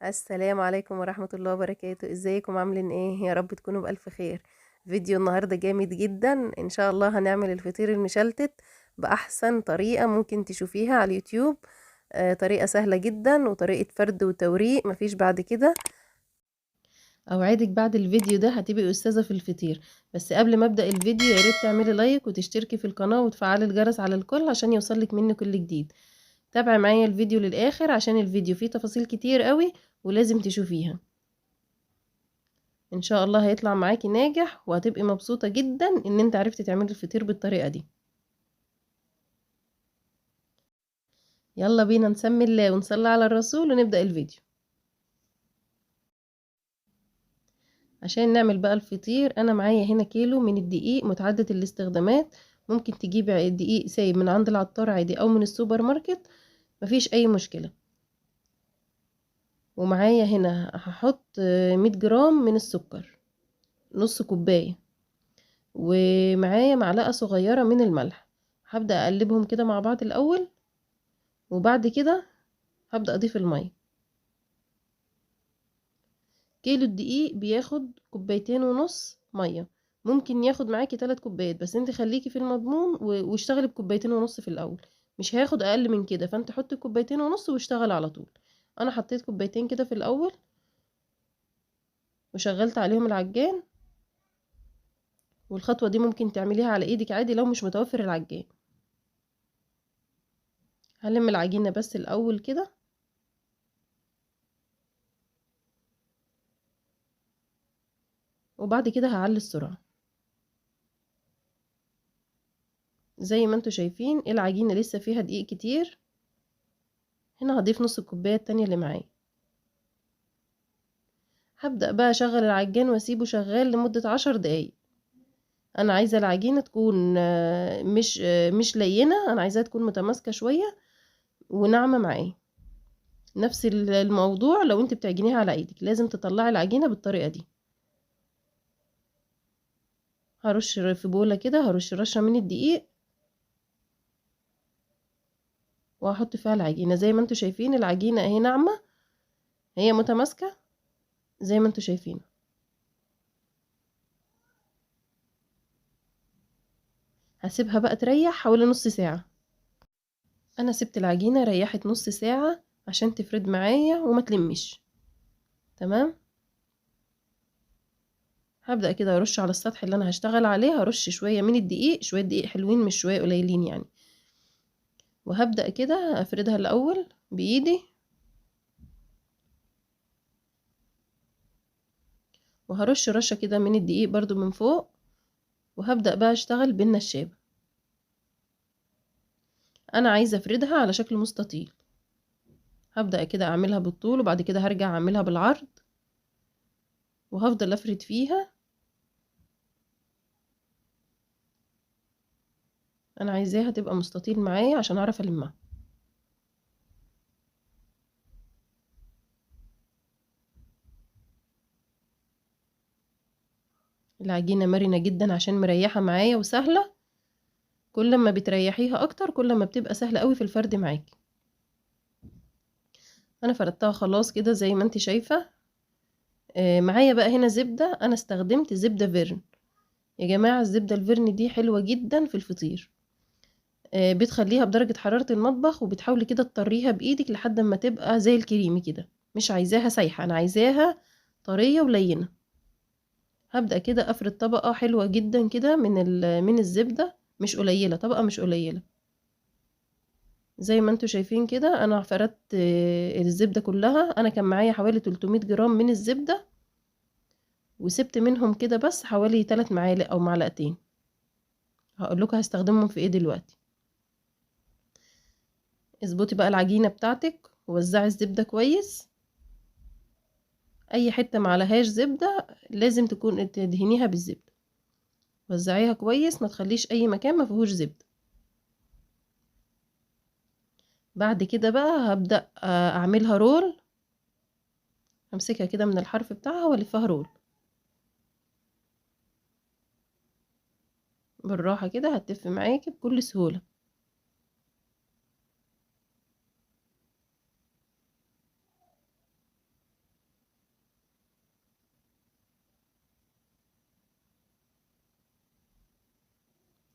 السلام عليكم ورحمة الله وبركاته. ازيكم عاملين ايه؟ يا رب تكونوا بألف خير. فيديو النهاردة جامد جدا، ان شاء الله هنعمل الفطير المشلتت بأحسن طريقة ممكن تشوفيها على اليوتيوب. طريقة سهلة جدا وطريقة فرد وتوريق مفيش بعد كده. اوعدك بعد الفيديو ده هتبقي استاذة في الفطير. بس قبل ما ابدأ الفيديو يا ريت تعملي لايك وتشتركي في القناة وتفعلي الجرس على الكل عشان يوصلك مني كل جديد. تابعي معايا الفيديو للآخر عشان الفيديو فيه تفاصيل كتير قوي ولازم تشوفيها. ان شاء الله هيطلع معاكي ناجح وهتبقي مبسوطة جدا ان انت عرفتي تعملي الفطير بالطريقة دي. يلا بينا نسمي الله ونصلي على الرسول ونبدأ الفيديو. عشان نعمل بقى الفطير انا معايا هنا كيلو من الدقيق متعدد الاستخدامات. ممكن تجيبي دقيق سايب من عند العطار عادي او من السوبر ماركت، مفيش اي مشكلة. ومعايا هنا هحط 100 جرام من السكر، نص كوباية، ومعايا معلقة صغيرة من الملح. هبدأ اقلبهم كده مع بعض الاول، وبعد كده هبدأ اضيف المية. كيلو الدقيق بياخد 2.5 كوباية مية، ممكن ياخد معاكي 3 كوبايات، بس انت خليكي في المضمون واشتغلي ب2.5 كوباية في الاول، مش هياخد اقل من كده. فانت حطي 2.5 كوباية واشتغل على طول. انا حطيت 2 كوباية كده في الاول وشغلت عليهم العجان. والخطوة دي ممكن تعمليها على ايدك عادي لو مش متوفر العجان. هلم العجينة بس الاول كده. وبعد كده هعلي السرعة. زي ما انتوا شايفين العجينة لسه فيها دقيق كتير. هنا هضيف نص الكوباية التانية اللي معايا. هبدأ بقى اشغل العجان واسيبه شغال لمدة 10 دقايق. انا عايزة العجينة تكون مش لينة، انا عايزاها تكون متماسكة شوية وناعمة معايا. نفس الموضوع لو انت بتعجنيها على ايدك، لازم تطلعي العجينة بالطريقة دي. هرش في بولة كده، هرش رشة من الدقيق وهحط فيها العجينة. زي ما انتوا شايفين العجينة اهي ناعمة، هي متماسكة زي ما انتوا شايفين. هسيبها بقى تريح حوالي نص ساعة. انا سبت العجينة ريحت نص ساعة عشان تفرد معايا وما تلمش. تمام. هبدأ كده ارش على السطح اللي انا هشتغل عليه. هرش شوية من الدقيق، شوية دقيق حلوين مش شوية قليلين يعني. وهبدأ كده افردها الاول بايدي، وهرش رشة كده من الدقيق برضو من فوق. وهبدأ بقى اشتغل بالنشابة. انا عايزة افردها على شكل مستطيل. هبدأ كده اعملها بالطول وبعد كده هرجع اعملها بالعرض، وهفضل افرد فيها. انا عايزاها تبقى مستطيل معايا عشان اعرف المها. العجينة مرنة جدا عشان مريحة معايا وسهلة. كل ما بتريحيها اكتر كل ما بتبقى سهلة قوي في الفرد معاكي. انا فردتها خلاص كده زي ما انت شايفة. معايا بقى هنا زبدة. انا استخدمت زبدة فيرن. يا جماعة الزبدة الفيرن دي حلوة جدا في الفطير. بتخليها بدرجة حرارة المطبخ، وبتحاولي كده تطريها بايدك لحد ما تبقى زي الكريمي كده. مش عايزاها سايحة، انا عايزاها طرية ولينة. هبدأ كده افرد طبقة حلوة جدا كده من الزبدة، مش قليلة، طبقة مش قليلة. زي ما انتوا شايفين كده انا فردت الزبدة كلها. انا كان معايا حوالي 300 جرام من الزبدة، وسبت منهم كده بس حوالي 3 معالق او معلقتين. هقول لكم هستخدمهم في ايه دلوقتي. اظبطي بقى العجينة بتاعتك ووزعي الزبدة كويس. اي حتة ما عليهاش زبدة لازم تكون تدهنيها بالزبدة. وزعيها كويس، ما تخليش اي مكان ما فيهوش زبدة. بعد كده بقى هبدأ اعملها roll. همسكها كده من الحرف بتاعها والفها roll بالراحة كده، هتلف معاكي بكل سهولة.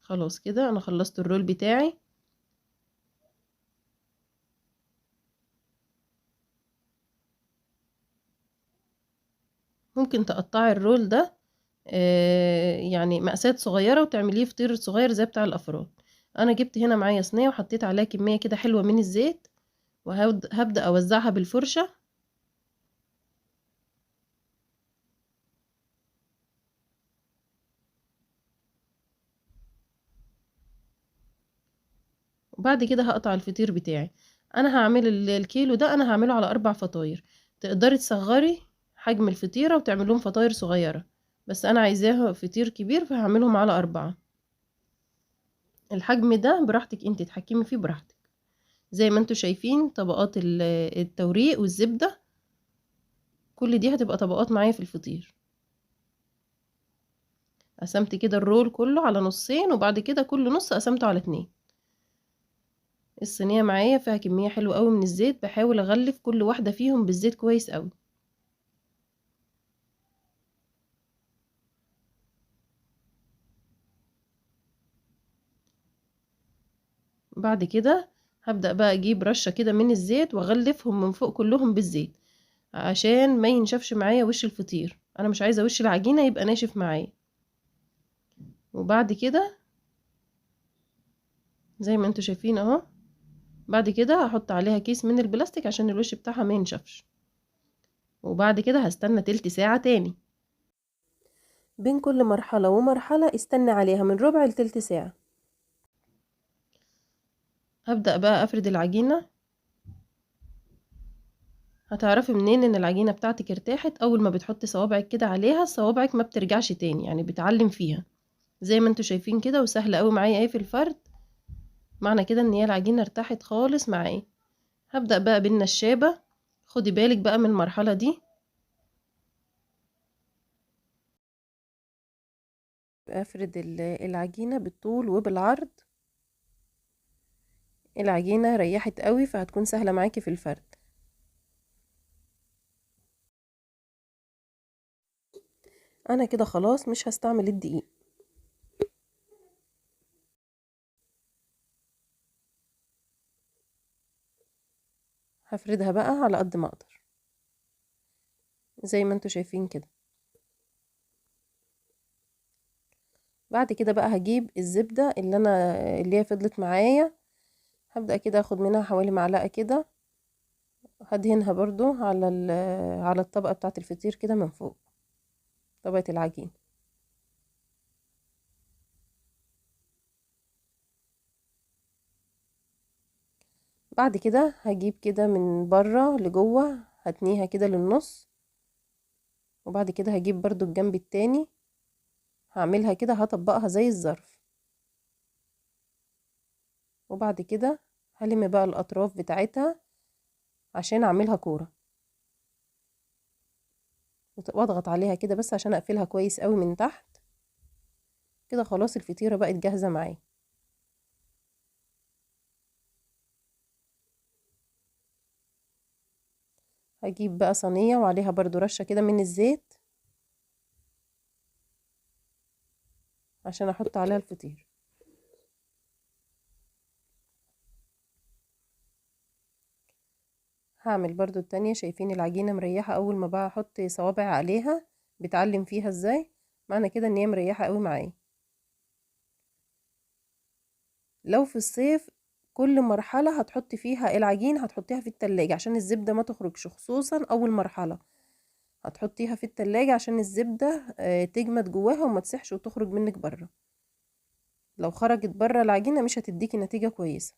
خلاص كده انا خلصت ال roll بتاعي. ممكن تقطعي ال roll ده يعني مقاسات صغيرة وتعمليه فطير صغير زي بتاع الافراد. انا جبت هنا معايا صينية وحطيت عليها كمية كده حلوة من الزيت، وهبدأ اوزعها بالفرشة. وبعد كده هقطع الفطير بتاعي. انا هعمل الكيلو ده، انا هعمله على 4 فطاير. تقدري تصغري حجم الفطيرة وتعملهم فطاير صغيرة، بس انا عايزاها فطير كبير فهعملهم على 4. الحجم ده براحتك، انت تتحكمي فيه براحتك. زي ما انتوا شايفين طبقات التوريق والزبدة، كل دي هتبقى طبقات معايا في الفطير. قسمت كده الرول كله على نصين، وبعد كده كل نص قسمته على 2. الصينية معايا فيها كمية حلوة قوي من الزيت، بحاول اغلف كل واحدة فيهم بالزيت كويس قوي. بعد كده هبدأ بقى اجيب رشة كده من الزيت واغلفهم من فوق كلهم بالزيت عشان ما ينشفش معايا وش الفطير. انا مش عايزة وش العجينة يبقى ناشف معايا. وبعد كده زي ما انتوا شايفين اهو، بعد كده هحط عليها كيس من البلاستيك عشان الوش بتاعها ما ينشفش. وبعد كده هستنى تلت ساعة تاني. بين كل مرحلة ومرحلة استنى عليها من ربع لتلت ساعة. هبدأ بقى افرد العجينة. هتعرفي منين ان العجينة بتاعتك ارتاحت؟ اول ما بتحطي صوابعك كده عليها صوابعك ما بترجعش تاني، يعني بتعلم فيها زي ما انتوا شايفين كده، وسهلة قوي معايا اهي في الفرد. معنى كده ان هي العجينة ارتاحت خالص معايا. هبدأ بقى بالنشابة. خدي بالك بقى من المرحلة دي. افرد العجينة بالطول وبالعرض. العجينة ريحت قوي فهتكون سهلة معاكي في الفرد. انا كده خلاص مش هستعمل الدقيق. هفردها بقى على قد ما اقدر زي ما انتوا شايفين كده. بعد كده بقى هجيب الزبدة اللي هي فضلت معايا، هبدأ كده اخد منها حوالي معلقة كده، هدهنها برضو على الطبقة بتاعة الفطير كده من فوق، طبقة العجين. بعد كده هجيب كده من بره لجوه، هتنيها كده للنص. وبعد كده هجيب برضو الجنب التاني، هعملها كده هطبقها زي الظرف. وبعد كده هلم بقى الاطراف بتاعتها عشان اعملها كورة، واضغط عليها كده بس عشان اقفلها كويس قوي من تحت كده. خلاص الفطيرة بقت جاهزة معايا. هجيب بقى صينية وعليها برضو رشة كده من الزيت عشان احط عليها الفطير. هعمل برضو التانية. شايفين العجينة مريحة، اول ما بقى احط صوابع عليها بتعلم فيها ازاي، معنى كده ان هي مريحة قوي معايا. لو في الصيف كل مرحلة هتحطي فيها العجين هتحطيها في التلاجة عشان الزبدة ما تخرجش، خصوصا اول مرحلة هتحطيها في التلاجة عشان الزبدة تجمد جواها وما تسحش وتخرج منك بره. لو خرجت بره العجينة مش هتديكي نتيجة كويسة،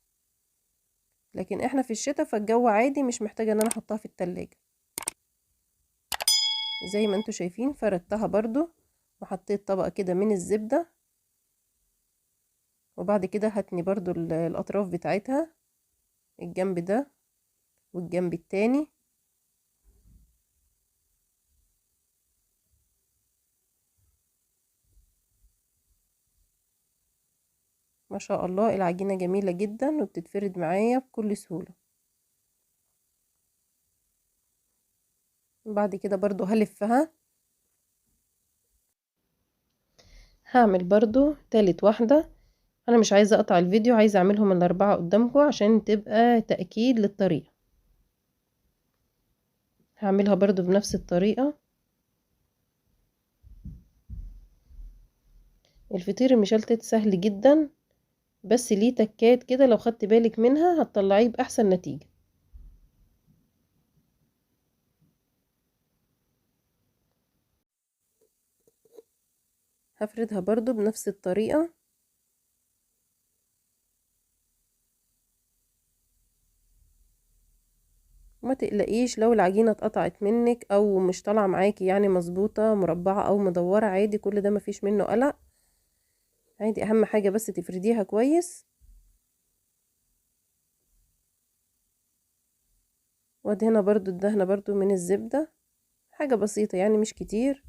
لكن احنا في الشتاء فالجو عادي مش محتاجة ان انا احطها في التلاجة. زي ما انتوا شايفين فردتها برضو وحطيت طبقة كده من الزبدة، وبعد كده هتني برضو الاطراف بتاعتها، الجنب ده والجنب التاني. ما شاء الله العجينة جميلة جدا وبتتفرد معايا بكل سهولة. بعد كده برضو هلفها. هعمل برضو تالت واحدة. انا مش عايزة اقطع الفيديو، عايزة اعملهم الاربعة قدامكم عشان تبقى تأكيد للطريقة. هعملها برضو بنفس الطريقة. الفطير المشلتت سهل جدا، بس ليه تكات كده لو خدت بالك منها هتطلعيه بأحسن نتيجة. هفردها برضو بنفس الطريقة. وما تقلقيش لو العجينة اتقطعت منك او مش طالعة معاكي يعني مظبوطة مربعة او مدورة، عادي، كل ده مفيش منه قلق، عادي. اهم حاجة بس تفرديها كويس. وادهنها برضو الدهنة برضو من الزبدة، حاجة بسيطة يعني مش كتير.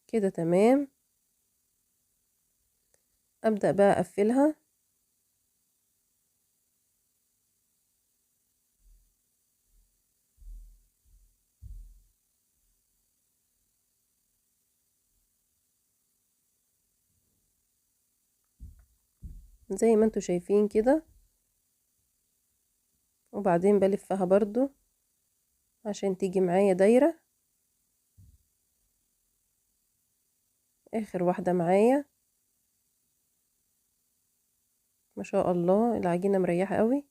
كده تمام. ابدأ بقى اقفلها. زي ما انتوا شايفين كده، وبعدين بلفها برضو عشان تيجي معايا دايرة. اخر واحدة معايا. ما شاء الله العجينة مريحة قوي.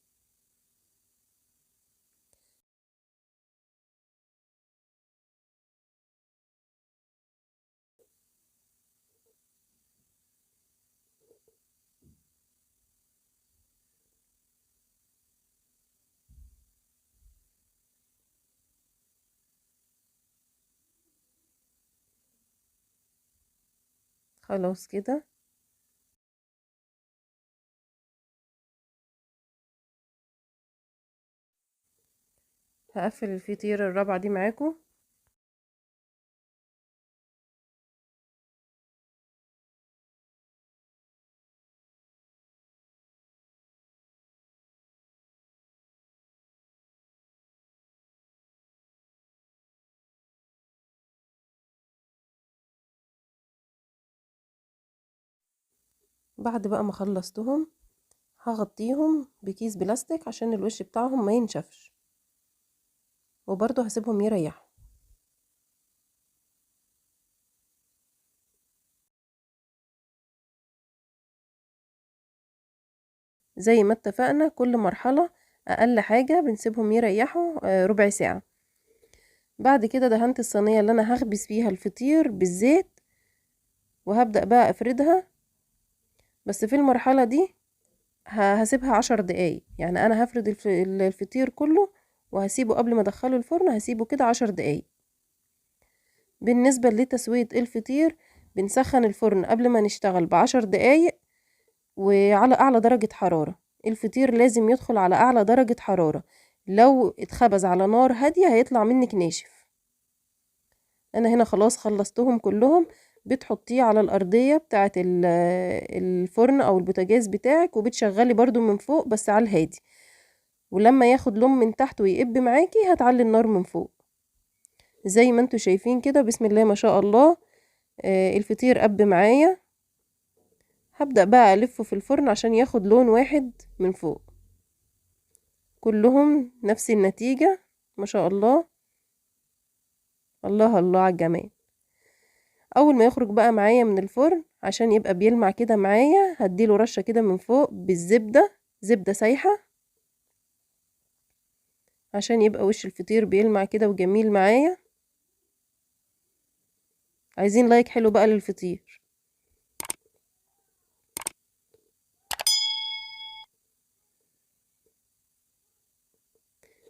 خلاص كده. هقفل الفطيرة الرابعة دي معاكم. بعد بقى ما خلصتهم هغطيهم بكيس بلاستيك عشان الوش بتاعهم ما ينشفش، وبرضو هسيبهم يريحوا. زي ما اتفقنا كل مرحلة اقل حاجة بنسيبهم يريحوا ربع ساعة. بعد كده دهنت الصينية اللي انا هخبز فيها الفطير بالزيت، وهبدأ بقى افردها. بس في المرحلة دي هسيبها 10 دقايق، يعني انا هفرد الفطير كله وهسيبه قبل ما ادخله الفرن، هسيبه كده 10 دقايق. بالنسبة لتسوية الفطير بنسخن الفرن قبل ما نشتغل ب10 دقايق وعلى اعلى درجة حرارة. الفطير لازم يدخل على اعلى درجة حرارة، لو اتخبز على نار هادية هيطلع منك ناشف. انا هنا خلاص خلصتهم كلهم. بتحطيه على الارضية بتاعة الفرن او البوتاجاز بتاعك، وبتشغلي برضو من فوق بس على الهادي، ولما ياخد لون من تحت ويقب معاكي هتعلي النار من فوق. زي ما انتوا شايفين كده بسم الله ما شاء الله، الفطير قب معايا. هبدأ بقى الفه في الفرن عشان ياخد لون واحد من فوق، كلهم نفس النتيجة ما شاء الله. الله الله على الجمال. اول ما يخرج بقى معايا من الفرن عشان يبقى بيلمع كده معايا، هديله رشة كده من فوق بالزبدة، زبدة سايحة، عشان يبقى وش الفطير بيلمع كده وجميل معايا. عايزين لايك حلو بقى للفطير.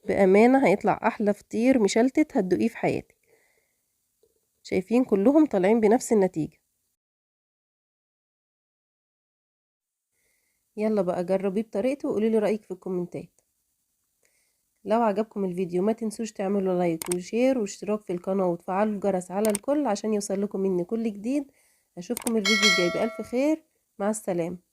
بأمانة هيطلع احلى فطير مشلتت هتدوقيه في حياتك. شايفين كلهم طالعين بنفس النتيجة. يلا بقى جربيه بطريقته وقولي لي رأيك في الكومنتات. لو عجبكم الفيديو ما تنسوش تعملوا like و share واشتراك في القناة وتفعلوا الجرس على الكل عشان يوصل لكم مني كل جديد. اشوفكم الفيديو الجاي بألف خير. مع السلامة.